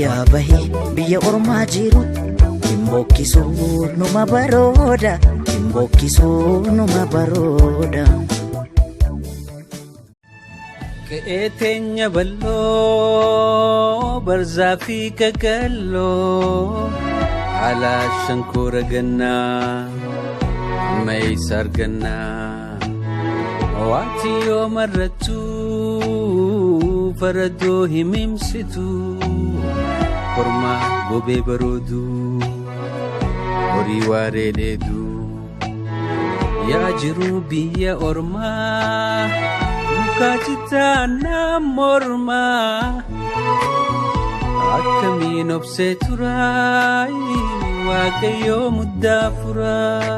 Biyyaa bahee biyya ormaa jiru hin bokkisuu numa barooda hin bokkisuu numa barooda. Qe'ee teenya bal'oo barzaa fi qaqalloo haala shankoora gannaa amma eessa argannaa waati yoo marrattu faradoo himimsitu kormaa gobee baroodu horii waaree dheedu. Yaa jiruu biyya ormaa mukaa citaa naam mormaa akkamiin obsee turaay waaqayyoo muddaa furaa.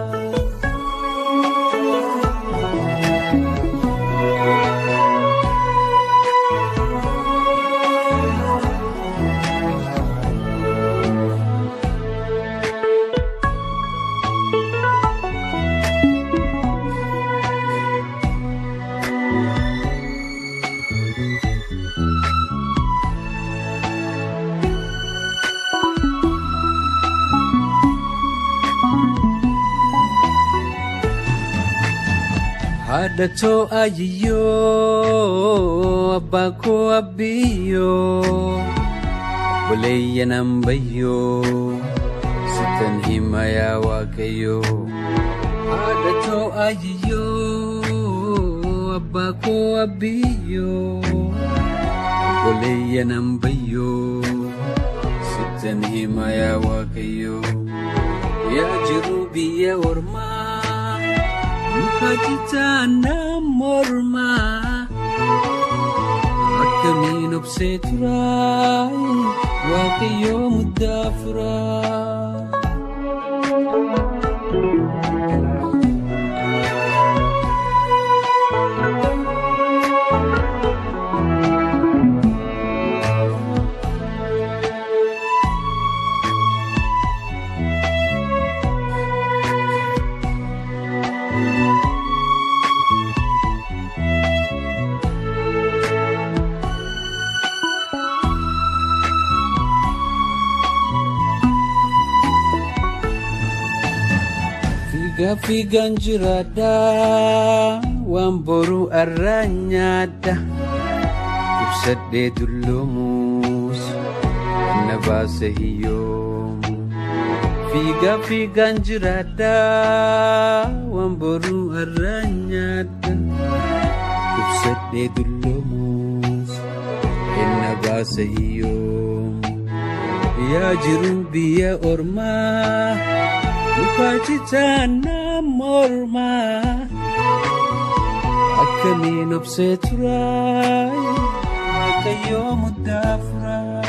Haadha too ayiyyoo abbaa koo abbiyyoo obboleeyyan ambayyoo sittan hima yaa waaqayyoo. Haadha too ayiyyoo abbaa koo abbiyyoo obboleeyyan ambayyoo sittan hima yaa waaqayyoo. Yaa jiruu biyya ormaa muka citaa naam mormaa akkamiin obsee turaay waaqayyoo muddaa furaa. Fiigaa fiigaan jiraadha waan boruu arraa nyaadha ibsadhee dulloomus na baasa hiyyoomu. Fiigaa fiigaan jiraadha waan boruu arraa nyaadha ibsadhee dulloomus na baasa hiyyoomu. Yaa jiruu biyya ormaa mukaa citaa naam mormaa akkamiin obsee turaay waaqayyoo muddaa furaa.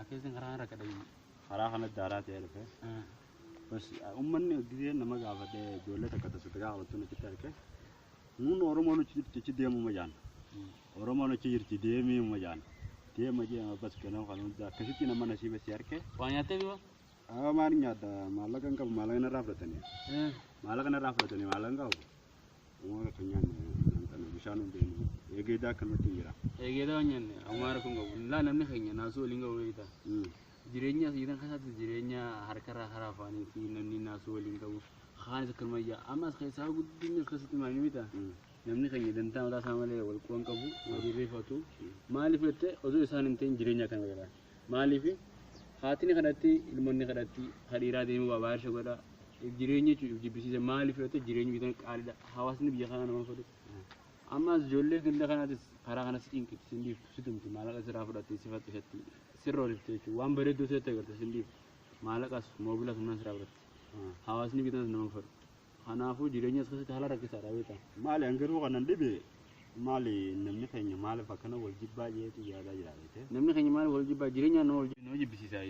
Akkasiin karaa rakkadha. Karaa kanatti daaraa ta'ee dhufe. Bas uummanni gisee nama gaafadhee ijoollee takka tasa gaafattu achitti arge. Nuun Oromoon achi deemuma jaan. Oromoon achi jirti deemuma jaan. Deema deema bas ganama kan hunda akkasitti nama nasiiba si arge. Waa nyaattee bifa? Haa maal nyaadda maallaqa hin qabu maallaqa narraa fudhatanii. Maallaqa narraa fudhatanii maallaqa hin qabu. Uummata kan nyaanne bishaan hundeen eegeedaa akkanumatti hin jira. Eegeedaa waan nyaanne ammaa rakkoon qabu. Laa namni keenya naasuu waliin qabu beektaa. Jireenya asiitan keessatti jireenya harkarraa karaa afaanii fi namni naasuu waliin qabu. Kaanis akkanuma ijaa amma as keessaa guddinni as keessatti maal mita? Namni keenya dantaa mataa isaa malee wal quban qabu walii reeffatu. Maaliif jettee osoo isaan hin ta'in jireenya akkana godha. Maaliif haatini kadhatti ilmoonni kadhatti kadhiiraa deemuu baabaarsha godha. Jireenya jechuun jibbisiisa maaliif jettee jireenyi biyya kana qaaliidha. Hawaasni biyya kanaa nama fedhu. Ammas ijoollee ganda kanaatis karaa kanas cinqiti sin dhiiftu si tumti maallaqa sirraa fudhatti si faxxishatti sirra olifte jechuudha. Waan bareedduu seette agarte sin dhiiftu maallaqas moobilas humnaan sirraa fudhatti. Hawaasni biyya kanas nama fedhu. Kanaafuu jireenya as keessatti haala rakkisaadha beektaa. Maali an garuu kanan dhibe Maali namni keenya maaliif akkana wal jibbaa jeetu yaadaa jira beekte? Namni keenya maal wal jibbaa jireenyaan nama wal nama jibbisiisaa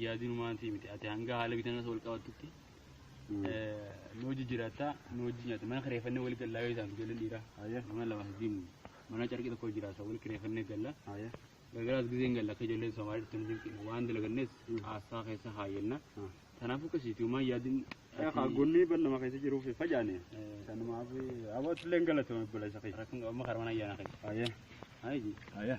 yaadinumaantii miti ati hanga haala bitanaa wal qabattutti nu hojii jiraattaa nu hojii nyaata mana kireeffannee wal gallaa yoo isaan ijoolleen dhiiraa nama lama sadiin mana carqii tokko jiraata wal kireeffannee galla gargaraas gizeen galla akka ijoolleen Somaalee dhuftan jinqina waan dalagannees haasaa keessa haayyenna kanaafuu akkasiiti uumaa yaadin Gonni ban nama keessa jiruuf facaane. Sanumaaf abootillee hin galatoomi obboleessa keessa. Rakkoon amma karmaan ayyaana keessa. Ayyee. Haayyi. Ayyee.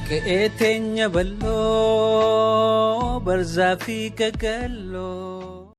Qe'ee teenya bal'oo barzaa fi qaqalloo.